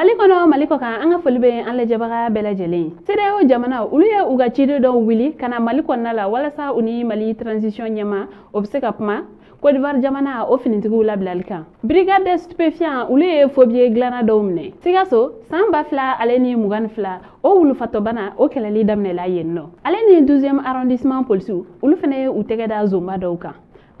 Mali kɔnɔ, Mali kɔ kan, an ka foli bɛ an lajɛbaga bɛɛ lajɛlen ye. CEDEAO jamana, olu ye u ka ciden dɔw wuli ka na Mali kɔnɔna la, walasa u ni Mali transition ɲɛma o bɛ se ka kuma Côte d'Ivoire jamana o finitigiw labilali kan. Brigade des stupéfiants, olu ye faux billet dilanna dɔw minɛ. Sikaso, san 2022, o wulufatɔbana o kɛlɛli daminɛla yen nɔ. Ale ni 12e arrondissement polisiw, olu fana ye u tɛgɛ da zonba dɔw kan.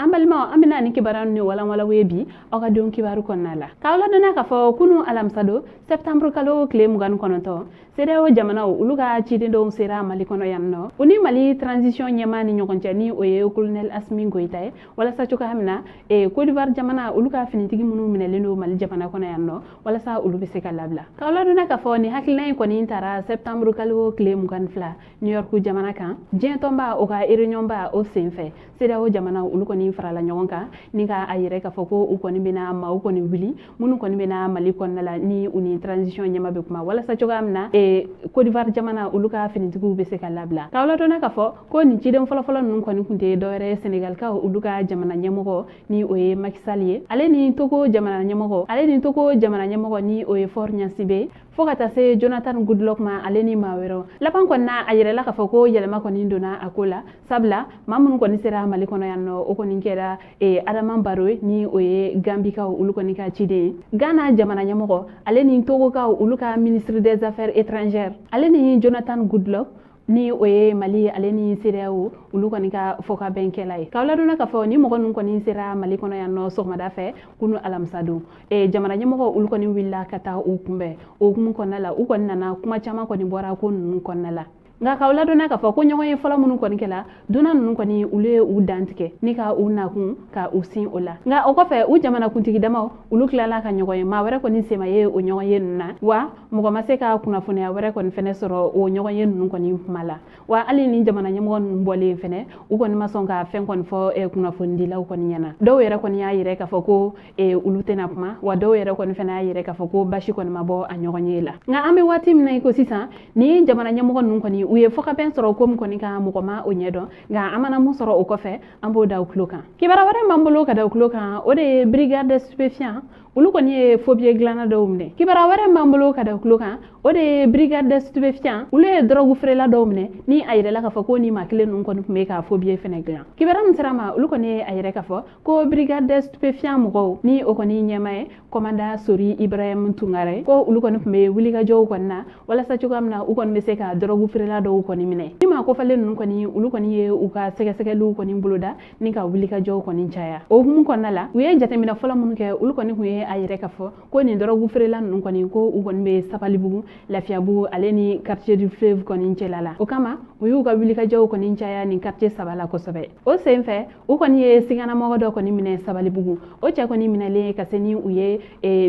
An balimaw, an bɛna ni kibaruya ni walanwalaw ye bi aw ka don kibaru kɔnɔna la. K'aw ladɔnniya k'a fɔ kunu alamisa don, septembre kalo tile 29, CEDEAO jamanaw olu ka ciden dɔw sera Mali kɔnɔ yan nɔ, u ni Mali transition ɲɛmaa ni ɲɔgɔn cɛ, ni o ye colonel Assimi Goïta ye, walasa cogoya min na Côte d'Ivoire jamana olu ka finitigi minnu minɛlen don Mali jamana kɔnɔ yan nɔ, walasa olu bɛ se ka labila. K'aw ladɔnniya k'a fɔ nin hakilina in kɔni taara septembre kalo tile 22 New York jamana kan, diɲɛ tɔnba o ka réunion ba o senfɛ. CEDEAO jamana olu kɔni farala ɲɔgɔn kan ni ka a yɛrɛ k'a fɔ ko u kɔni bɛna maaw kɔni wuli minnu kɔni bɛna Mali kɔnɔna la, ni u ni transition ɲɛma bɛ kuma, walasa cogoya min na Côte d'Ivoire jamana olu ka finitigiw bɛ se ka labila. K'aw ladɔnniya k'a fɔ ko nin ciden fɔlɔfɔlɔ ninnu kɔni tun tɛ dɔwɛrɛ ye, Senegalikaw olu ka jamana ɲɛmɔgɔ, ni o ye Macky Sall ye, ale ni Togo jamana ɲɛmɔgɔ, ale ni Togo jamana ɲɛmɔgɔ, ni o ye Faure Gnassingbé, fo ka taa se Jonathan Goodluck ma, ale ni maa wɛrɛw. Laban kɔni na, a yɛrɛla k'a fɔ ko yɛlɛma kɔni donna a ko la, sabula maa minnu kɔni sera Mali kɔnɔ yan nɔ, o kɔni kɛra Adama Barrow, ni o ye Gambikaw olu kɔni ka ciden ye, Ghana jamana ɲɛmɔgɔ, ale ni Togokaw olu ka ministre des Affaires étrangères, ale ni Jonathan Goodluck, ni o ye Mali ale ni CEDEAO olu kɔni ka fɔkabɛnkɛla ye. K'aw ladɔnna k'a fɔ ni mɔgɔ ninnu kɔni sera Mali kɔnɔ yan nɔ sɔgɔmada fɛ kunu alamisa don, jamana ɲɛmɔgɔ olu kɔni wulila ka taa u kunbɛn. O hukumu kɔnɔna la, u kɔni nana, kuma caman kɔni bɔra ko ninnu kɔnɔna la. Nka k'aw ladɔnna k'a fɔ ko ɲɔgɔn ye fɔlɔ minnu kɔni kɛla, dunan ninnu kɔni olu ye u dantigɛ ni ka u nakun ka u sin o la. Nka o kɔfɛ, u jamana kuntigi damaw olu tilala ka ɲɔgɔn ye. Maa wɛrɛ kɔni sema ye o ɲɔgɔn ye ninnu na wa, mɔgɔ ma se ka kunnafoniya wɛrɛ kɔni fɛnɛ sɔrɔ o ɲɔgɔn ye ninnu kɔni kuma la wa. Hali ni jamana ɲɛmɔgɔ ninnu bɔlen fɛnɛ, u kɔni ma sɔn ka fɛn kɔni fɔ kunnafonidilaw kɔni ɲɛna. Dɔw yɛrɛ kɔni y'a yɛrɛ k'a fɔ ko olu tɛna kuma wa, dɔw yɛrɛ kɔni fɛnɛ y'a yɛrɛ k'a fɔ ko basi kɔni ma bɔ a ɲɔgɔn ye la. Nka an bɛ waati min na i ko sisan, ni jamana ɲɛmɔgɔ ninnu kɔni u ye fɔkabɛn sɔrɔ ko min kɔni kan, mɔgɔ ma o ɲɛdɔn. Nka an mana mun sɔrɔ o kɔfɛ, an b'o da u tulo kan. Kibaruya wɛrɛ b'an bolo ka da u tulo kan, o de ye brigade des stupéfiants, olu kɔni ye faux billet dilanna dɔw minɛ. Kibaruya wɛrɛ b'an bolo ka da u tulo kan, o de ye brigade des stupéfiants, olu ye drogue feerela dɔw minɛ, ni a yɛrɛla k'a fɔ ko ni maa kelen ninnu kɔni tun bɛ ka faux billet fɛnɛ dilan. Kibaruya min sera ma, olu kɔni ye a yɛrɛ k'a fɔ ko brigade des stupéfiants mɔgɔw, ni o kɔni ɲɛma ye commandant Sori Ibrahim Tunkara ye, ko olu kɔni tun bɛ wulikajɔw kɔni na walasa cogoya min na u kɔni bɛ se ka drogue feerela dɔw kɔni minɛ. Ni maa kofalen ninnu kɔni, olu kɔni ye u ka sɛgɛsɛgɛliw kɔni boloda ni ka wulikajɔw kɔni caya. O hukumu kɔnɔna la, u ye jateminɛ fɔlɔ minnu kɛ, olu kɔni tun ye a yɛrɛ k'a fɔ ko nin drogue feerela ninnu kɔni, ko u kɔni bɛ Sabalibugu, Lafiyabugu ale ni quartier du Fleuve kɔni cɛla la. O kama, u y'u ka wulikajɔw kɔni caya nin quartier saba la kosɛbɛ. O sen fɛ, u kɔni ye siganamɔgɔ dɔ kɔni minɛ Sabalibugu. O cɛ kɔni minɛlen ka se ni u ye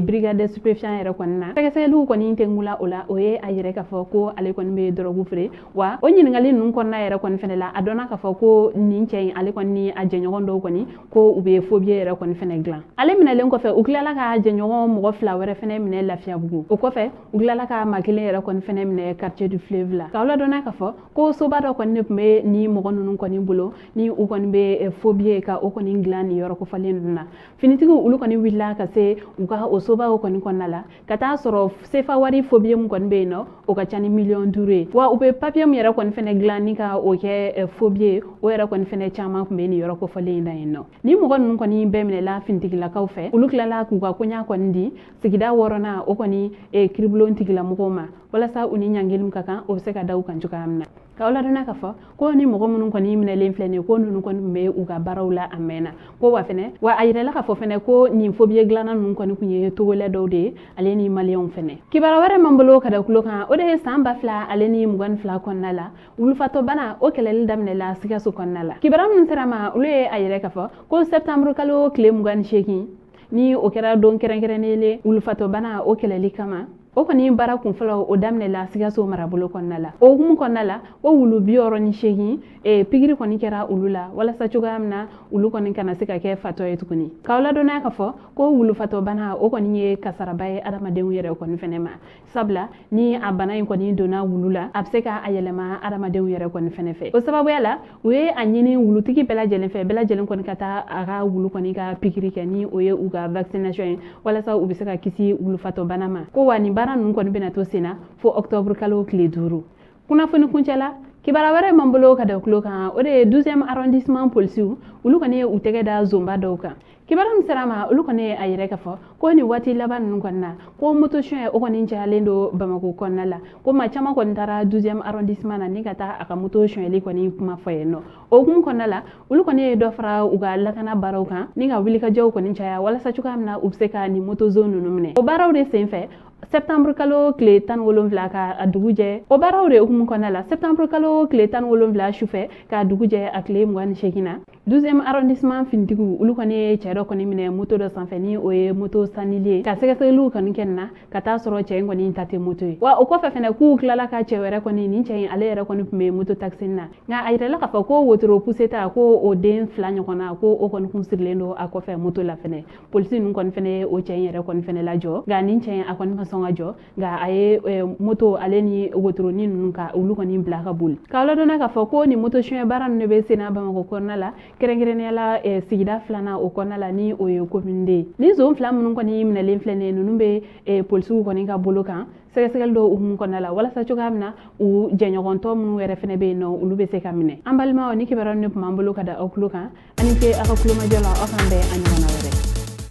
brigade des stupéfiants yɛrɛ kɔni na, sɛgɛsɛgɛliw kɔni tɛngula o la, o ye a yɛrɛ k'a fɔ ko ale kɔni bɛ drogue feere wa. O ɲininkali ninnu kɔnɔna yɛrɛ kɔni fɛnɛ la, a dɔnna k'a fɔ ko nin cɛ in, ale kɔni ni a jɛɲɔgɔn dɔw kɔni, ko u bɛ faux billet yɛrɛ kɔni fɛnɛ dilan. Ale minɛlen kɔfɛ, u tilala ka jɛɲɔgɔn mɔgɔ fila wɛrɛ fɛnɛ minɛ Lafiyabugu. O kɔfɛ, u tilala ka maa kelen yɛrɛ kɔni fɛnɛ minɛ quartier du Fleuve la. K'aw ladɔnna k'a fɔ ko soba dɔ kɔni de tun bɛ ni mɔgɔ ninnu kɔni bolo, ni u kɔni bɛ faux billet ka o kɔni dilan nin yɔrɔ kofɔlen ninnu na. Finitigiw olu kɔni wulila ka se u ka o sobaw kɔni kɔnɔna la, ka taa sɔrɔ sefa wari faux billet min kɔni bɛ yen nɔ, o ka ca ni miliyɔn 5 ye wa. U bɛ papier min yɛrɛ kɔni fɛnɛ dilan ni ka o kɛ faux billet, o yɛrɛ kɔni fɛnɛ caman tun bɛ nin yɔrɔ kofɔlen in na yen nɔ. Ni mɔgɔ ninnu kɔni bɛɛ minɛla finitigilakaw fɛ, olu tilala k'u ka koɲa kɔni di sigida wɔɔrɔnan o kɔni kiribulon tigilamɔgɔw ma, walasa u ni ɲangili min ka kan, o bɛ se ka da u kan cogoya min na. K'aw ladɔnna k'a fɔ ko ni mɔgɔ minnu kɔni minɛlen filɛ nin ye, ko ninnu kɔni tun bɛ u ka baaraw la a mɛnna ko wa fɛnɛ wa. A yirala k'a fɔ fɛnɛ ko nin faux billet dilanna ninnu kɔni tun ye Togolais dɔw de ye, ale ni Maliyɛnw fɛnɛ. Kibaruya wɛrɛ m'an bolo ka da kulo kan, o de ye san 2022 kɔnɔna la, wulufatɔbana o kɛlɛli daminɛla Sikaso kɔnɔna la. Kibaruya minnu sera ma, olu ye a yɛrɛ k'a fɔ ko septembre kalo tile 28, ni o kɛra don kɛrɛnkɛrɛnnen ye wulufatɔbana o kɛlɛli kama, o kɔni baara kunfɔlɔ o daminɛla Sikaso marabolo kɔnɔna la. O hukumu kɔnɔna la, o wulu 68 pikiri kɔni kɛra olu la, walasa cogoya min na olu kɔni kana se ka kɛ fatɔ ye tuguni. K'aw ladɔnniya k'a fɔ ko wulufatɔbana o kɔni ye kasaraba ye adamadenw yɛrɛ kɔni fɛnɛ ma, sabula ni a bana in kɔni donna wulu la, a bɛ se ka a yɛlɛma adamadenw yɛrɛ kɔni fɛnɛ fɛ. O sababuya la, u ye a ɲini wulutigi bɛɛ lajɛlen fɛ, bɛɛ lajɛlen kɔni ka taa a ka wulu kɔni ka pikiri kɛ, ni o ye u ka vaccination ye, walasa u bɛ se ka kisi wulufatɔbana ma. Ko wa nin baara ninnu kɔni bɛna to senna fo octobre kalo tile 5. Kunnafoni kuncɛ la, kibaruya wɛrɛ m'an bolo ka da tulo kan, o de ye 12e arrondissement polisiw, olu kɔni ye u tɛgɛ da zonba dɔw kan. Kibaruya min sera ma, olu kɔni ye a yɛrɛ k'a fɔ ko nin waati laban ninnu kɔni na, ko moto suɲɛ o kɔni cayalen don Bamakɔ kɔnɔna la, ko maa caman kɔni taara 12e arrondissement na ni ka taa a ka moto suɲɛli kɔni kuma fɔ yen nɔ. O hukumu kɔnɔna la, olu kɔni ye dɔ fara u ka lakana baaraw kan ni ka wulikajɔw kɔni caya, walasa cogoya min na u bɛ se ka nin moto zon ninnu minɛ. O baaraw de senfɛ, septembre kalo tile 17 ka a dugu jɛ, o baaraw de hukumu kɔnɔna la, septembre kalo tile 17 sufɛ ka dugu jɛ a tile 28 na, 12e arrondissement finitigiw, olu kɔni ye cɛ dɔ kɔni minɛ moto dɔ sanfɛ, ni o ye moto sanili ye. Ka sɛgɛsɛgɛliw kɔni kɛ nin na, ka taa sɔrɔ cɛ in kɔni ta tɛ moto ye. Wa o kɔfɛ fɛnɛ, k'u tilala ka cɛ wɛrɛ kɔni, nin cɛ in ale yɛrɛ kɔni tun bɛ moto taxi na, nka a yirala k'a fɔ ko wotoro puseta ko o den 2 ɲɔgɔn na, ko o kɔni kun sirilen don a kɔfɛ moto la fɛnɛ. Polisi ninnu kɔni fɛnɛ ye o cɛ in yɛrɛ kɔni fɛnɛ lajɔ, nka nin cɛ in a kɔni ma sɔn ka jɔ, nka a ye moto ale ni wotoronin ninnu ka olu kɔni bila ka boli. K'aw ladɔnniya k'a fɔ ko nin moto suɲɛ baara ninnu de bɛ senna Bamakɔ kɔnɔna la, kɛrɛnkɛrɛnnenya la sigida 2nan o kɔnɔna la, ni o ye commune deux ye. Ni zon 2 minnu kɔni minɛlen filɛ nin ye, ninnu bɛ polisiw kɔni ka bolo kan sɛgɛsɛgɛli dɔw hukumu kɔnɔna la, walasa cogoya min na u jɛɲɔgɔntɔ minnu yɛrɛ fɛnɛ bɛ yen nɔ, olu bɛ se ka minɛ. An balimaw, ni kibaruya ninnu tun b'an bolo ka da aw tulo kan. Aw ni ce aw ka tulomajɔ la. Aw k'an bɛn a ɲɔgɔnna wɛrɛ.